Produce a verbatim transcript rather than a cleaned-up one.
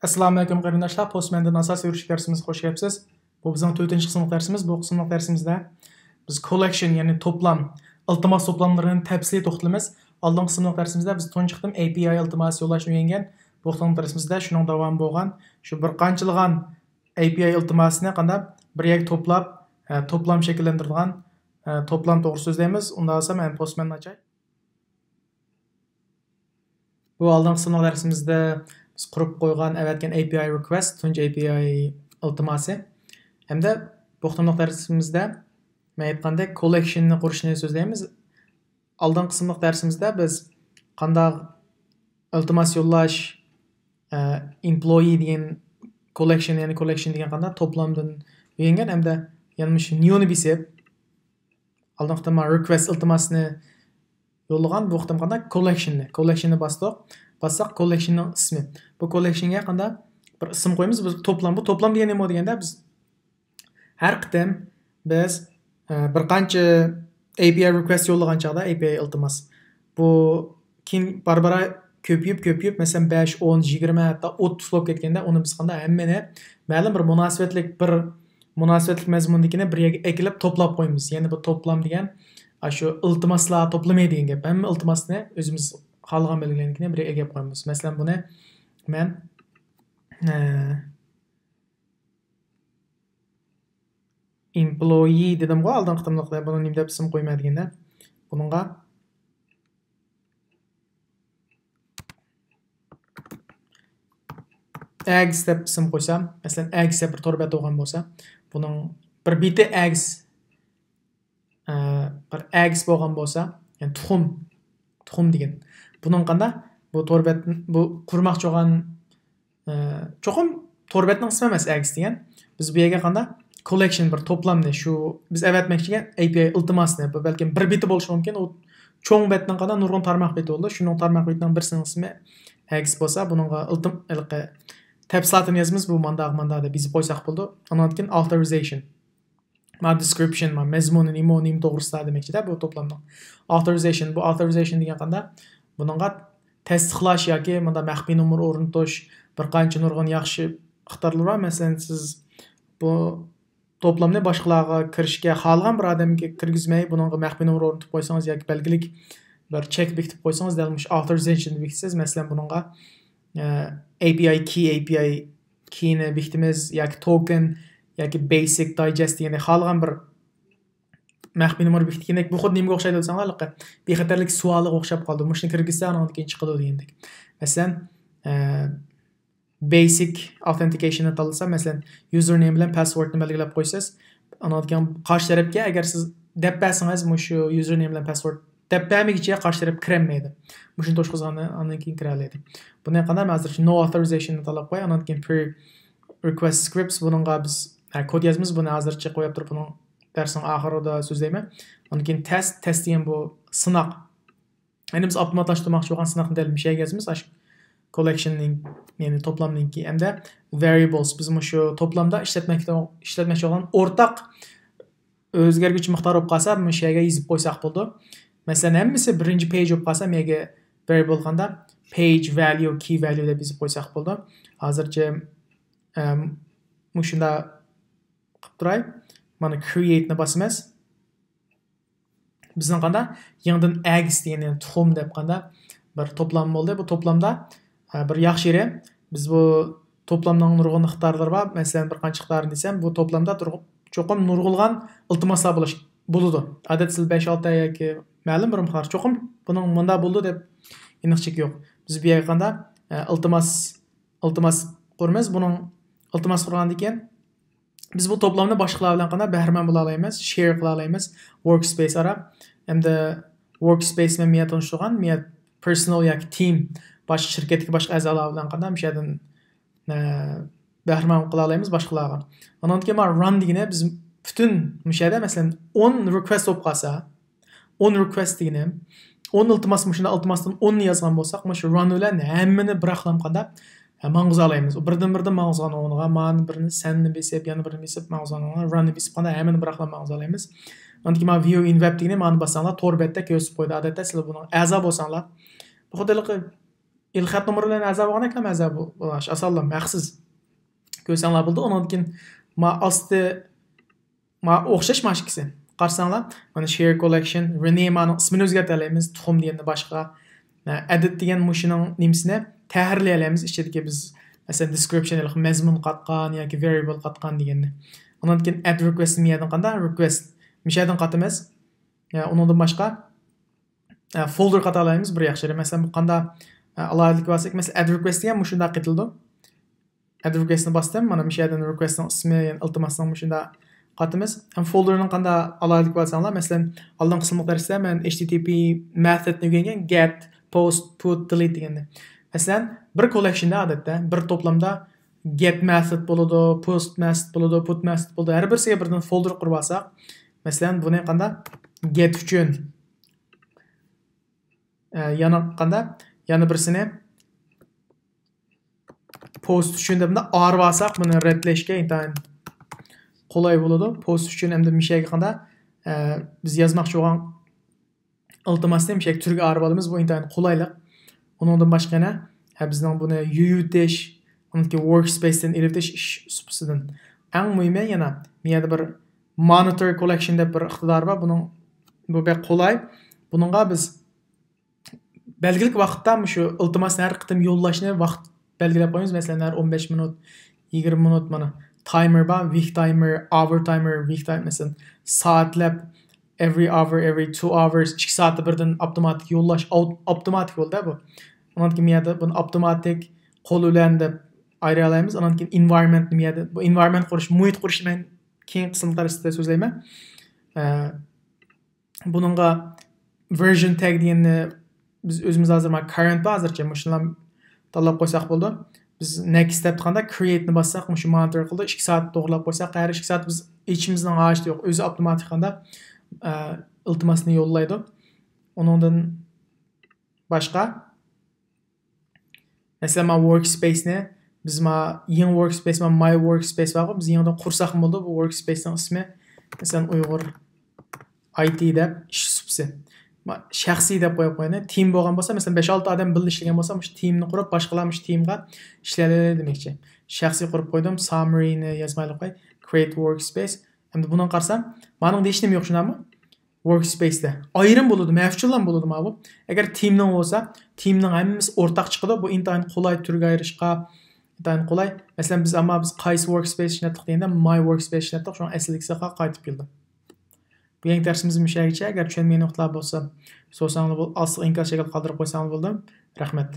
ئەسسالامۇئەلەيكۇم قېرىنداشلار، پوستمەندىن ئاساسىي يۈرۈشلۈك دەرسىمىزگە خوش كەپسىز. بۇ بىزنىڭ تۆتىنچى قىسىملىق دەرسىمىز. بۇ قىسىملىق دەرسىمىزدە بىز كوللېكشن، يەنى توپلام، ئىلتىماس توپلاملىرىنى تەپسىلىي توختىلىمىز. ئالدىنقى قىسىملىق دەرسىمىزدە بىز تۇنجى قېتىم ئەي پىي ئاي ئىلتىماسى يوللاشنى ئۆگەنگەن. بۇ قېتىملىق دەرسىمىزدە شۇنىڭ داۋامى بولغان شۇ بىر قانچىلىغان ئەي پىي ئاي ئىلتىماسىنى قانداق بىر يەرگە توپلاپ، ئە، توپلام شەكىللەندۈرىدىغان، ئە، توپلام توغرىسىدا سۆزلەيمىز. ئۇنداق بولسا مەن پوستمەننى ئاچاي. بۇ ئالدىنقى قىسىملىق دەرسىمىزدە بىز قۇرۇپ قويغان، ئەۋەتكەن ئەي پىي ئاي رىكۋېست، تۇنجى ئەي پىي ئاي ئىلتىماسى. ھەمدە بۇ قېتىملىق دەرسىمىزدە مەن ئېيتقاندەك كوللېكشننى قۇرۇشنى سۆزلەيمىز. ئالدىنقى قىسىملىق دەرسىمىزدە بىز قانداق ئىلتىماس يوللاش، ئە، ئېمپلويى دېگەن كوللېكشن، يەنى كوللېكشن دېگەن قانداق توپلامدىن ئۆگەنگەن ھەمدە يەنە مۇشۇ نيۇنى بېسىپ، ئالدىنقى قېتىم رىكۋېست ئىلتىماسنى يوللىغان، بۇ قېتىم قانداق؟ كوللېكشننى. كوللېكشننى باستۇق. باسساق، كوللېكشننىڭ ئىسمى. بۇ كوللېكشنگە قانداق بىر ئىسىم قويىمىز؟ بىز توپلام. بۇ توپلام دېگەن نېمە دېگەندە، بىز ھەر قېتىم بىز، ئە، بىر قانچە ئەي پىي ئاي رىكۋېست يوللىغان چاغدا، ئەي پىي ئاي ئىلتىماس، بۇ كېيىن بارا-بارا كۆپىيىپ، كۆپىيىپ، مەسىلەن، بەش، ئون، يىگىرمە، ھەتتا ئوتتۇز بولۇپ كەتكەندە، ئۇنى بىز قانداق ھەممىنى مەلۇم بىر مۇناسىۋەتلىك، بىر مۇناسىۋەتلىك مەزمۇندىكىنى بىر يەرگە ئەكېلىپ توپلاپ قويىمىز. يەنى بۇ توپلام دېگەن، ئاشۇ ئىلتىماسلار توپلىمى دېگەن گەپ. ھەممە ئىلتىماسنى ئۆزىمىز خالىغان بەلگىلەنگىنى بىر يەرگە ئەكەپ قويىمىز. مەسىلەن، بۇنى مەن، ئە، ئېمپلويى دېدىمغۇ ئالدىنقى قېتىملىقتا، بۇنى نېمە دەپ ئىسىم قويىمەن دېگەندە، بۇنىڭغا ئەگس دەپ ئىسىم قويسام، مەسىلەن، ئەگس دەپ بىر تور بەت بولغان بولسا، بۇنىڭ بىر بېتى ئەگس، ئە، بىر ئەگس بولغان بولسا، يەنى تۇخۇم، تۇخۇم دېگەن. بۇنىڭ قانداق؟ بۇ تور بەت، بۇ قۇرماقچى بولغان، ئە، چوقۇم تور بەتنىڭ ئىسمى ئەمەس ئەگس دېگەن. بىز بۇ يەرگە قانداق؟ كوللېكشن، بىر توپلامنى، شۇ بىز ئەۋەتمەكچى بولغان ئەي پىي ئاي ئىلتىماسنى، بۇ بەلكىم بىر بېتى بولۇشى مۇمكىن، ئۇ چوڭ بەتنىڭ قانداق نۇرغۇن تارماق بېتى بولىدۇ، شۇنىڭ تارماق بېتىنىڭ بىرسىنىڭ ئىسمى ئەگس بولسا، بۇنىڭغا ئىلتىم-، ھېلىقى تەپسىلاتىنى يازىمىز، بۇ مانداق، مانداق دەپ يېزىپ قويساق بولىدۇ. ئاندىن كېيىن ئاوتورىزېيشن. ما دېسكرىپشن، ما مەزمۇنى نېمە، نېمە توغرىسىدا دېمەكچىدە بۇ توپلامنىڭ. ئاۋتورىزېيشن، بۇ ئاۋتورىزېيشن دېگەن قانداق؟ بۇنىڭغا تەستىقلاش ياكى مۇنداق مەخپىي نومۇر ئورنىتىش، بىر قانچە نۇرغۇن ياخشى ئىقتىدارلىرى بار. مەسىلەن، سىز بۇ توپلامنى باشقىلارغا كىرىشكە خالىغان بىر ئادەمگە كىرگۈزمەي، بۇنىڭغا مەخپىي نومۇر ئورنىتىپ قويسىڭىز ياكى بەلگىلىك بىر چەك بېكىتىپ قويسىڭىز، دەل مۇشۇ ئاۋتورىزېيشننى بېكىتسىز. مەسىلەن، بۇنىڭغا، ئە، ئەي پىي ئاي كى، ئەي پىي ئاي كىنى بېكىتىمىز ياكى توكېن ياكى بەيسىك دايجېست دېگەندەك خالىغان بىر مەخپىي نومۇر بېكىتكەندەك، بۇ خۇددى نېمىگە ئوخشايدۇ دېسەڭلار، ھېلىقى بىخەتەرلىك سوئالىغا ئوخشاپ قالىدۇ. مۇشۇنى كىرگۈزسە، ئانىڭدىن كېيىن چىقىدۇ دېگەندەك. مەسىلەن، ئە، بەيسىك ئاۋتېنتىكېيشننى تاللىسا، مەسىلەن، يۇزېرنېيم بىلەن پاسۋوردنى بەلگىلەپ قويىسىز. ئانىڭدىن كېيىن قارشى تەرەپكە ئەگەر سىز دەپ بەرسىڭىز، مۇشۇ يۇزېرنېيم بىلەن پاسۋورد دەپ بەرمىگۈچە قارشى تەرەپ كىرەلمەيدۇ. مۇشۇنى توشقۇزغاندىن ئاندىن كېيىن كىرەلەيدۇ. بۇنى قانداق؟ مەن ھازىرچە نو ئاۋتورىزېيشننى تاللاپ قوياي. ئاندىن كېيىن پري رىكۋېست سكرىپتس، بۇنىڭغا بىز، ھە، كود يازىمىز. بۇنى ھازىرچە قويۇپ تۇرۇپ، بۇنىڭ دەرسنىڭ ئاخىرىدا سۆزلەيمەن. ئاندىن كېيىن تېست، تېست دېگەن بۇ سىناق. يەنى بىز ئاپتوماتلاشتۇرماقچى بولغان سىناقنى دەل مۇشۇ يەرگە يازىمىز. ئاشۇ كوللېكشننىڭ، يەنى توپلامنىڭكى ھەمدە ۋەرىيبلس. بىز مۇشۇ توپلامدا ئىشلەتمەكتە-، ئىشلەتمەكچى بولغان ئورتاق ئۆزگەرگۈچى مىقدار بولۇپ قالسا، مۇشۇ يەرگە يېزىپ قويساق بولىدۇ. مەسىلەن، ھەممىسى بىرىنچى پەيج بولۇپ قالسا، مەيگە ۋەرىيبل قانداق؟ پەيج ۋەليۇ، كى ۋەليۇ دەپ يېزىپ قويساق بولىدۇ. ھازىرچە، ئەم، مۇشۇنداق قىلىپ تۇراي. مانا كرىيېتنى باسىمىز. بىزنىڭ قانداق؟ يېڭىدىن ئەگس دېگەن، يەنى تۇخۇم دەپ قانداق بىر توپلام بولدى. بۇ توپلامدا، ئە، بىر ياخشى يېرى، بىز بۇ توپلامنىڭ نۇرغۇن ئىقتىدارلىرى بار. مەسىلەن، بىر قانچە ئىقتىدارنى دېسەم، بۇ توپلامدا تۇرغۇ-، چوقۇم نۇرغۇنلىغان ئىلتىماسلار بولۇش، بولىدۇ. ئادەتتە سىز بەش، ئالتە ياكى مەلۇم بىر مىقدار، چوقۇم بۇنىڭ مۇنداق بولىدۇ دەپ ئېنىق چېكى يوق. بىز بۇ يەرگە قانداق، ئە، ئىلتىماس، ئىلتىماس قۇرىمىز. بۇنىڭ ئىلتىماس قۇرغاندىن كېيىن، بىز بۇ توپلامنى باشقىلار بىلەن قانداق بەھرىمەن بولالايمىز، شېير قىلالايمىز، ۋوركسپەيس ئارا. ھەمدە ۋوركسپەيس مەن مىيە تونۇشتۇرغان، مىيە پېرسونال ياكى تىم، باشقا شىركەتتىكى باشقا ئەزالار بىلەن قانداق مۇشۇ يەردىن، ئە، بەھرىمەن قىلالايمىز باشقىلارغا. ئانان كېيىن مانا ران دېگىنى بىز پۈتۈن مۇشۇ يەردە، مەسىلەن، ئون رىكۋېست بولۇپ قالسا، ئون رىكۋېست دېگىنىم، ئون ئىلتىماس، مۇشۇنداق ئىلتىماستىن ئوننى يازغان بولساق، مۇشۇ ران بىلەن ھەممىنى بىراقلام قانداق، ھە، ماڭغۇزالايمىز. بىردىن-بىردىن ماڭغۇزغان ئورنىغا، مانى بىرنى، سەننى بېسىپ، يەنە بىرنى بېسىپ، ماڭغۇزغان ئورنىغا، راننى بېسىپ قانداق ھەممىنى بىراقلام ماڭغۇزالايمىز. ئاندىن كېيىن مانا ۋىيۇ ئىن ۋېب دېگىنى، مانى باسساڭلار، تور بەتتە كۆرسىتىپ قويىدۇ. ئادەتتە سىلەر بۇنىڭ ئەزا بولساڭلار، بۇ خۇددى ھېلىقى ئېلخەت نومۇرى بىلەن ئەزا بولغاندەك ھەم ئەزا بولۇش ئاسانلا ھەقسىز. كۆرسەڭلار بولىدۇ. ئۇنىڭدىن كېيىن ما ئاستى ما ئوخشاش ما ئىككىسى. قارىساڭلار، مانا share collection، rename، ئانىڭ ئىسمىنى ئۆزگەرتەلەيمىز، تۇخۇم دېگەننى باشقا. Edit دېگەن مۇشۇنىڭ نېمىسىنى تەھرىرلىيەلەيمىز، ئىچىدىكى بىز، مەسىلەن، description، مەزمۇن قاتقان ياكى variable قاتقان دېگەننى. ئۇنىڭدىن كېيىن add request مىيەدىن قاندا request مىشەدىن قاتىمىز. ئۇنىڭدىن باشقا folder قاتالايمىز بىر ياخشى. مەسىلەن، بۇ قاندا ئالاھىدىلىك بارساق، مەسىلەن، add request دېگەن مۇشۇنداق قېتىلىدۇ. Add request نى باستىم. مانا مۇشۇ يەردىن request نىڭ ئىسمى، يەنى ئىلتىماسنىڭ مۇشۇنداق قاتىمىز. ھەم folder نىڭ قانداق ئالاھىدىلىكى بار دېسەڭلار، مەسىلەن، ئالدىنقى قىسىملىق دەرستە مەن H T T P method نى ئۆگەنگەن، get، post، put، delete دېگەننى. مەسىلەن، بىر collection دا ئادەتتە، بىر توپلامدا get method بولىدۇ، post method بولىدۇ، put method بولىدۇ. ھەر بىرسىگە بىردىن folder قۇرۇپ ئالساق، مەسىلەن، بۇنى قانداق get ئۈچۈن، ئە، يەنە قانداق، يەنە بىرسىنى post ئۈچۈن دەپ مۇنداق ئايرىۋالساق، بۇنى رەتلەشكە ئىنتايىن قولاي بولىدۇ. Post ئۈچۈن ئەمدى مىشەگە قانداق، ئە، بىز يازماقچى بولغان ئىلتىماسنى مىشەگە تۈرگە ئايرىۋالىمىز. بۇ ئىنتايىن قولايلىق. ئۇنىڭدىن باشقا يەنە، ھە، بىزنىڭ بۇنى يۇيۇۋېتىش، ئۇنىڭدىكى workspace تىن ئېلىۋېتىش ئىش سۇپىسىدىن. ئەڭ مۇھىمى يەنە، بۇ يەردە بىر monitor collection دەپ بىر ئىقتىدار بار. بۇنىڭ، بۇ بەك قولاي. بۇنىڭغا بىز بەلگىلىك ۋاقىتتا مۇشۇ ئىلتىماسنى ھەر قېتىم يوللاشنى ۋاقىت بەلگىلەپ قويىمىز. مەسىلەن، ھەر ئون بەش مىنۇت، يىگىرمە مىنۇت، مانا، تايمېر بار، week timer، hour timer، week timer، مەسىلەن، سائەتلەپ، every hour، every two hours، ئىككى سائەتتە بىردىن ئاپتوماتىك يوللاش، ئاۋت-، ئاپتوماتىك بولدى بۇ. ئۇنىڭدىن كېيىن بۇ يەردە بۇنى ئاپتوماتىك، قول بىلەن دەپ ئايرىيالايمىز. ئۇنىڭدىن كېيىن environment نى بۇ يەردە، بۇ environment قۇرۇش، مۇھىت قۇرۇشنى مەن كېيىنكى قىسىمدا دەرستە سۆزلەيمەن. ئە، بۇنىڭغا version tag دېگەننى بىز ئۆزىمىز ھازىر مانا current بار ھازىرچە، مۇشۇنى تاللاپ قويساق بولىدۇ. بىز next دەپ تۇرغاندا create نى باسساق، مۇشۇ monitor قىلىدۇ. ئىككى سائەت توغرىلاپ قويساق، ھەر ئىككى سائەت بىز ھېچىمىزنىڭ ھاجىتى يوق. ئۆزى ئاپتوماتىك قانداق، ئە، ئىلتىماسنى يوللايدۇ. ئۇنىڭدىن باشقا، مەسىلەن، مانا workspace نى بىز مانا يېڭى workspace، مانا my workspace بارغۇ، بىز يېڭىدىن قۇرساقمۇ بولىدۇ. بۇ workspace نىڭ ئىسمى، مەسىلەن، ئۇيغۇر I T دەپ ئىش سۇپىسى. ما-، شەخسىي دەپ قويۇپ قويايلى. تىم بولغان بولسا، مەسىلەن، بەش ئالتە ئادەم بىللە ئىشلىگەن بولسا، مۇشۇ تىمنى قۇرۇپ، باشقىلار مۇشۇ تىمغا ئىشلەيلى دېمەكچى. شەخسىي قۇرۇپ قويدۇم، summary نى يازمايلى قوي، create workspace. ئەمدى بۇنىڭغا قارىسام، مانىڭ دېيىشىم يوق، شۇنداقمۇ؟ Workspace دە ئايرىم بولىدۇ، مەن ئۈچۈنلا بولىدۇ ماۋۇ. ئەگەر تىمنىڭ بولسا، تىمنىڭ ھەممىسى ئورتاق چىقىدۇ. بۇ ئىنتايىن قولاي تۈرگە ئايرىشقا، ئىنتايىن قولاي. مەسىلەن، بىز ئەمما بىز قايسى workspace ئىشلەتتۇق دېگەندە، my workspace ئىشلەتتۇق، شۇڭا ئەسلىدىكىسىگە قايتىپ كېلىدۇ. بۇ يەڭ دەرسىمىز مۇشۇ يەرگىچە. ئەگەر چۈشەنمىگەن نۇقتىلار بولسا، سورىساڭلار بول-، ئاستىغا ئىنكاس شەكلىدە قالدۇرۇپ قويساڭلار بولىدۇ. رەھمەت.